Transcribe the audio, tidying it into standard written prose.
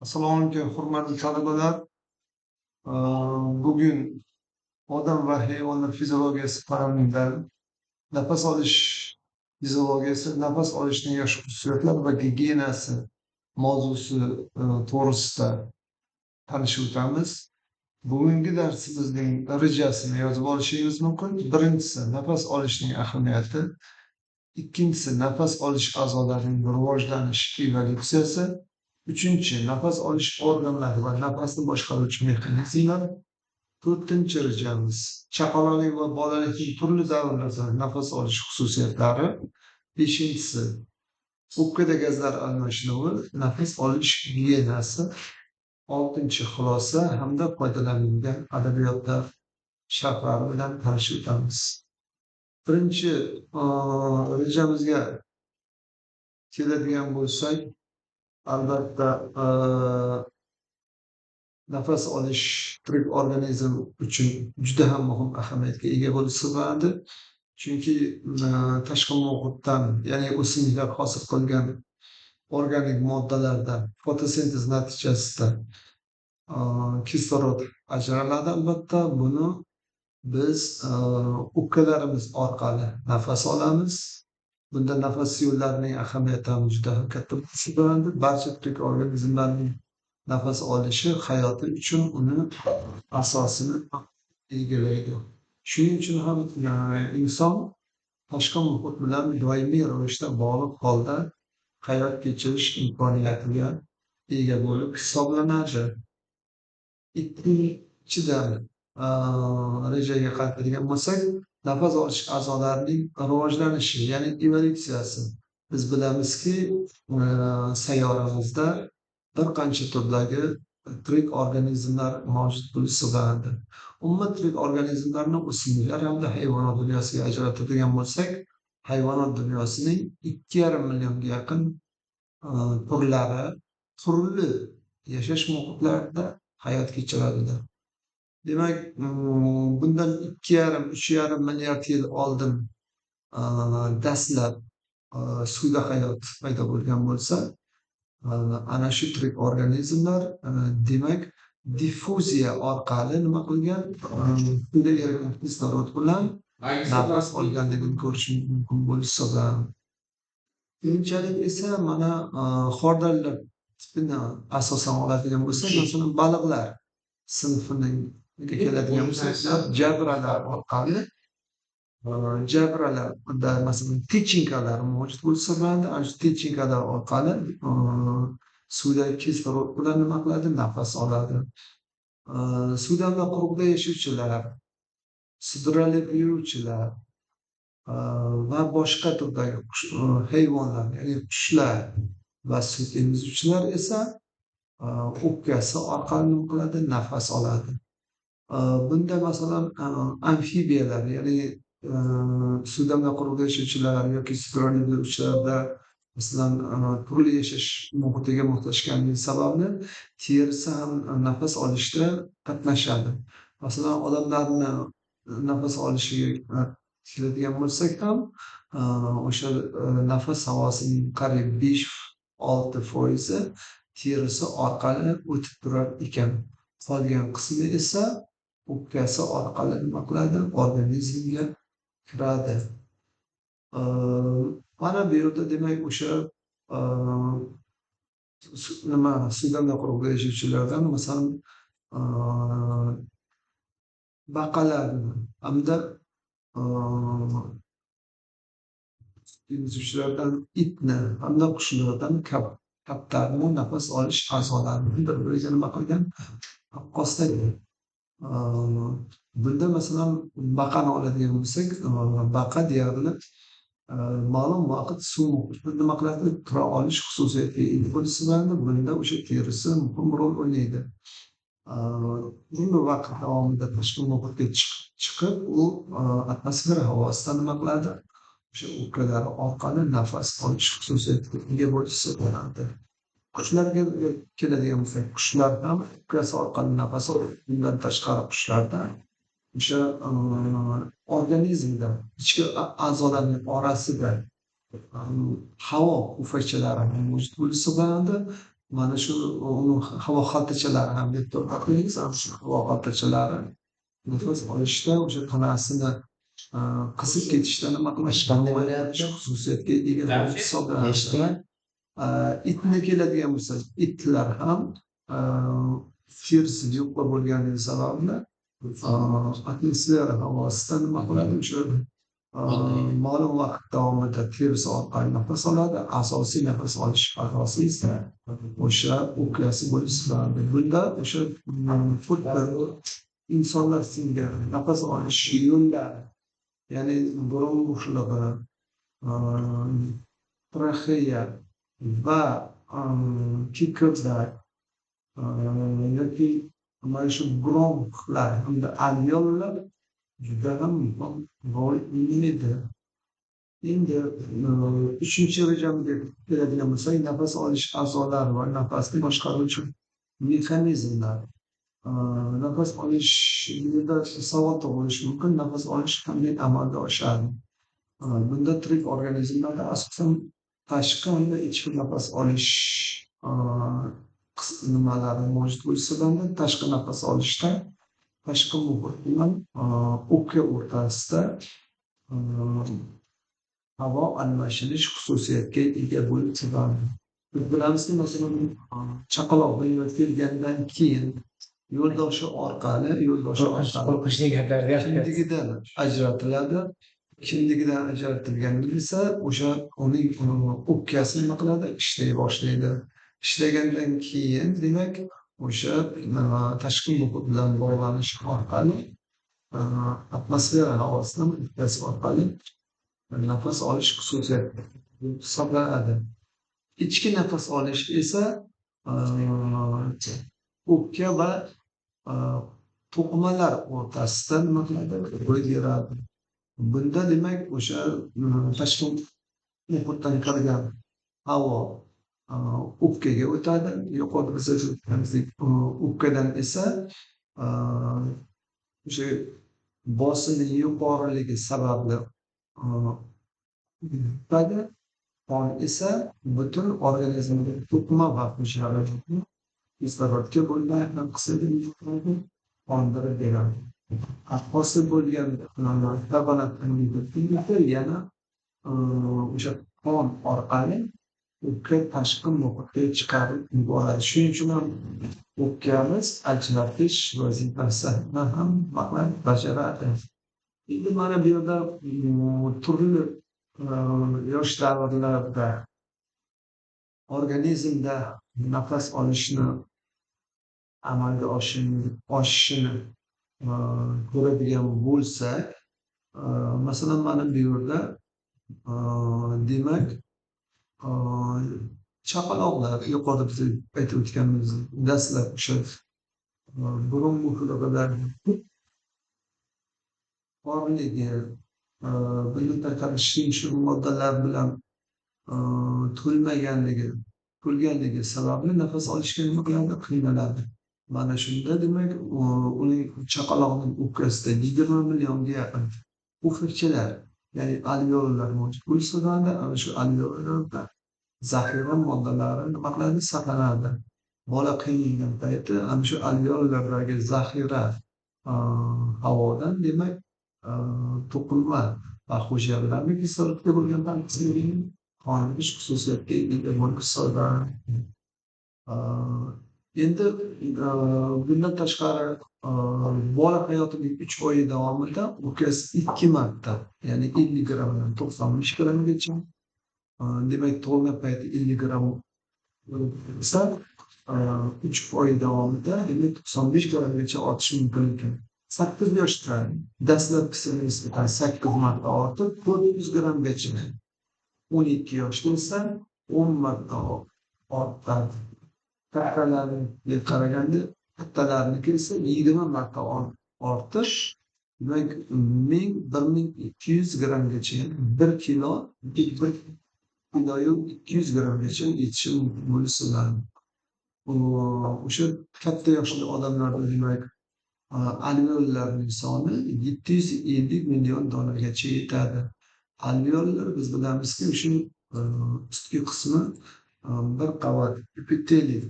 Assalomu alaykum, hurmatli talabalar. Bugun odam va hayvonlar fiziologiyasi fanidan nafas olish fiziologiyasi, nafas olishning yaxshi xususiyatlari va gigiyenasi mavzusi to'g'risida tanishib o'tamiz. Bugungi darsimizning rejasini yozib olishingiz mumkin. Birinchisi nafas olishning ahamiyati, ikkinchisi nafas olish a'zolarining rivojlanish evolyutsiyasi, uchinchi nafas olish organlari va nafasni boshqaruvchi mexanizmlar, to'rtinchi rejamiz chaqaloqlik va bolalikning turli davrlarida nafas olish xususiyatlari, beshinchisi o'pkada gazlar almashinuvi, nafas olish gigiyenasi, oltinchi xulosa hamda foydalanilgan adabiyotlar sharhlari bilan tanishib o'tamiz. Birinchi rejamizga keladigan bo'lsak, albatta nafas olish tirik organizm uchun juda ham muhim ahamiyatga ega bo'lib hisoblanadi. Chunki tashqi muhitdan, ya'ni o'simliklar hosil qilgan organik moddalardan fotosintez natijasida kislorod ajraladi. Albatta buni biz o'pkalarimiz orqali nafas olamiz. Bunda nafas yo'llarining ahamiyati ham juda katta hisoblanadi. Barcha tirik organizmlarning nafas olishi hayoti uchun uni asosini egallaydi. Shuning uchun ham inson tashqi muhit bilan doimiy ravishda bog'liq holda hayot kechirish imkoniyatiga ega bo'lib hisoblanadi. Ikkinchidan rejaga qaytadigan bo'lsak, nafas olish a'zolarining rivojlanishi, ya'ni evolyutsiyasi. Biz bilamizki, sayyoramizda bir qancha turdagi tirik organizmlar mavjud bo'lib hisoblanadi. Umuman tirik organizmlarni o'simliklar hamda hayvonot dunyosiga ajratadigan bo'lsak, hayvonot dunyosining 2,5 millionga yaqin turlari turli yashash muhitlarida hayot kechiradilar. Demak, bundan 2,5-3,5 milliard yil oldin dastlab suvda hayot paydo bo'lgan bo'lsa, ana shu tirik organizmlar demak diffuziya orqali nima qilgan? Suvda erigan kislorod bilan nafas olganligini ko'rish mumkin bo'lib hisoblanadi. Keyinchalik esa mana xordallar tipini asosan oladigan bo'lsak, masalan, baliqlar sinfining keladigan bo'lsak, jabralar orqali jabralarda masalan techinkalar mavjud bo'lib hisoblanadi. Ana shu techinkalar orqali suvdagi kislorod bilan nima qiladi? Nafas oladi. Suvdan va quruqda yashovchilar, sudralib yuruvchilar va boshqa turdagi hayvonlar, ya'ni qushlar va sut emizuvchilar esa o'pkasi orqali nima qiladi? Nafas oladi. Bunda masalan amfibiyalar, ya'ni suvdan va quruqda yashovchilar yoki sudralib yuruvchilarda masalan turli yashash muhitiga moslashganligi sababli terisi ham nafas olishda qatnashadi. Masalan, odamlarni nafas olishiga keladigan bo'lsak ham o'sha nafas havosining qariyb 5-6% terisi orqali o'tib turar ekan. Qolgan qismi esa o'pkasi orqali nima qiladi? Organizmga kiradi. Mana bu yerda demak o'sha nima suvdan va quruqda yashovchilardan masalan baqalarni hamda emizuvchilardan itni hamda qushlardan kaptarni nafas olish a'zolarini bir-biriga nima qilgan? Taqqoslagan. Bunda masalan baqani oladigan bo'lsak, baqa deyarli ma'lum vaqt suv muhitida nima qiladi? Tura olish xususiyatiga ega bo'lib hisoblanadi. Bunda o'sha terisi muhim rol o'ynaydi. Uzun vaqt davomida tashqi muhitga chiqib, u atmosfera havosidan nima qiladi? O'sha o'pkalari orqali nafas olish xususiyatiga ega bo'lib hisoblanadi. Qushlarga keladigan bo'lsak, qushlar ham o'pkasi orqali nafas oladi. Bundan tashqari qushlarda o'sha organizmda ichki a'zolarning orasida havo pufakchalari mavjud bo'lib hisoblanadi. Mana shu uni havo xaltachalari ham deb to'xtatmaymiz. Ana shu havo xaltachalari nafas olishda o'sha tanasini qisib ketishda nima qilish xususiyatga ega bo'lib hisoblanadi. Itni keladigan bo'lsa, itlar ham terisi yupqa bo'lganligi sababli atmosfera havosida nima qiladi, o'sha ma'lum vaqt davomida terisi orqali nafas oladi. Asosiy nafas olish a'zosi esa o'sha o'pkasi bo'lib hisoblanadi. Bunda o'sha xuddi insonlar singari nafas olish yo'llari, ya'ni burun bo'shlig'i, traxeya va kekirdak yoki mana shu bronxlar hamda alveollar juda ham muhim rol o'ynaydi. Endi uchinchi rejamga keladigan bo'lsak, nafas olish a'zolari va nafasni boshqaruvchi mexanizmlar. Nafas olish yerda savol tug'ilishi mumkin. Nafas olish qanday amalga oshadi? Bunda tirik organizmlarda asosan tashqi hamda ichki nafas olish nimalari mavjud bo'lsa, tashqi nafas olishda tashqi muhit bilan o'pka o'rtasida havo almashinish xususiyatga ega bo'lib chiqadi. Biz bilamizki, masalan, chaqaloq dunyoga kelgandan keyin yo'ldoshi orqali qo'rqinchli gaplarni kindigidan ajratiladi. Kindigidan ajratilganda esa o'sha uning o'pkasi nima qiladi? Ishlay boshlaydi. Ishlagandan keyin demak o'sha tashqi muhit bilan bog'lanish orqali atmosfera havosidan o'pkasi orqali nafas olish xususiyati hisoblanadi. Ichki nafas olish esa o'pka va to'qimalar o'rtasida nima qiladi? Ro'y beradi. Bunda demak o'sha tashqi muhitdan kirgan havo o'pkaga o'tadi. Yuqorida biz aytganimizdek, o'pkadan esa o'sha bosimning yuqoriligi sababli o'tadi. Qon esa butun organizmda to'qima va hujayralarni kislorodga bo'lgan qismini qondirib beradi. Hosil bo'lgan karbonat angidrid yana o'sha qon orqali o'pka tashqi muhitga chiqarib yuboradi. Shuning uchun ham o'pkamiz ajratish vazifasini ham bajaradi. Endi mana bu yerda turli yosh davrlarda organizmda nafas olishni amalga oshishini ko'radigan bo'lsak, masalan, mana bu yerda demak chaqaloqlar, yuqorida biz aytib o'tganimiz, dastlab o'sha burun bo'shlig'ida qornligi, bundan tashqari shimshir moddalar bilan to'lganligi sababli nafas olishga nima qiladi? Qiynaladi. Mana shunda demak uning chaqaloqning o'pkasida 20 millionga yaqin pufakchalar, ya'ni alveollar mavjud bo'lsa, ana shu alveollarda zaxira moddalari nima qiladi? Saqlanadi. Bola qiynalgan payti ana shu alveollardagi zaxira havodan demak to'qilma va hujayralarni kislorodga bo'lgan tanqisligini qondirish xususiyatga ega bo'lib hisoblanadi. Endi bundan tashqari bola hayotining 3 oyi davomida o'pkasi 2 marta, ya'ni 50 grammdan 95 grammgacha, demak tug'ilgan payti 50 gramm bo'lsa, 3 oy davomida demak 95 grammgacha ortishi mumkin ekan. 8 yoshda dastlabkisiga nisbatan 8 marta ortib 400 grammgacha, 12 yoshda esa 10 marta ortadi. Kattalarga qaraganda kattalarniki esa 20 marta ortish, demak 1200 grammgacha, 1 kilo 1 kiloyu 200 grammgacha yetishi mumkin bo'lib hisoblanadi. O'sha katta yoshli odamlarda demak alveollarning soni 750 million donagacha yetadi. Alveollar biz bilamizki, o'sha ustki qismi Bir qavat epiteliy.